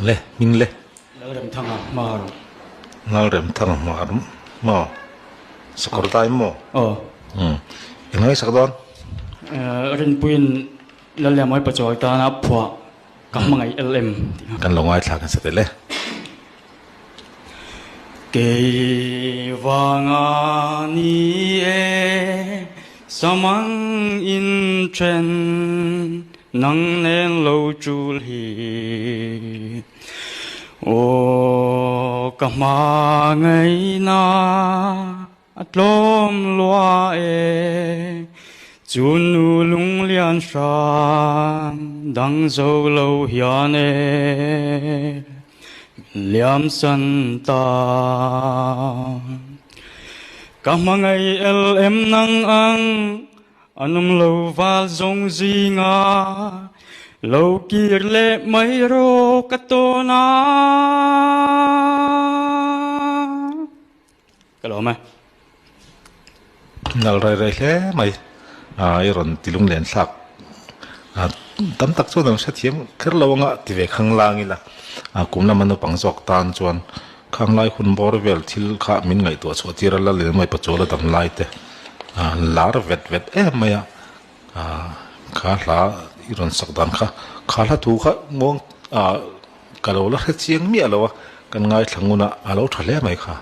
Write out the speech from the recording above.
Le hming le. Lalremthanga hmar. Lalremthanga hmar maw? Sakawr dai maw? Aw. Umm. Eng ngai sak dawn? Rinpuiin Lallianmawii Pachuau tana phuah ka hmangaih LM tih kha. Kan lo ngaithla kan sa tel e. Kei vanga ni e samang in then nang nen lo chul hi Aw ka hmangaihna A tlawm lua e, chu nu lunglian hram dang zo lo hian e, min liam san ta. Ka hmangaih el em nang ang, an awm lo val zawng zinga, lo kir leh mai rawh ka tawn a. Ka lawm e. Nal rei rei hle mai a i rawn ti lunglen thlak a tam tak chuan an hrethiam kher lo anga ti ve khang lang ila a kum lama naupang zawk tan chuan khang lai hun bawr vel thil kha min ngaihtuah chhuah tir a la lel mai pachual a dam lai te a lar vet vet em mai a a kha hla i rawn sak dan kha kha hla thu kha muang a. Ka lo la hre chiang miah lo a, kan ngaithla ngun a, a lo tha hle mai kha.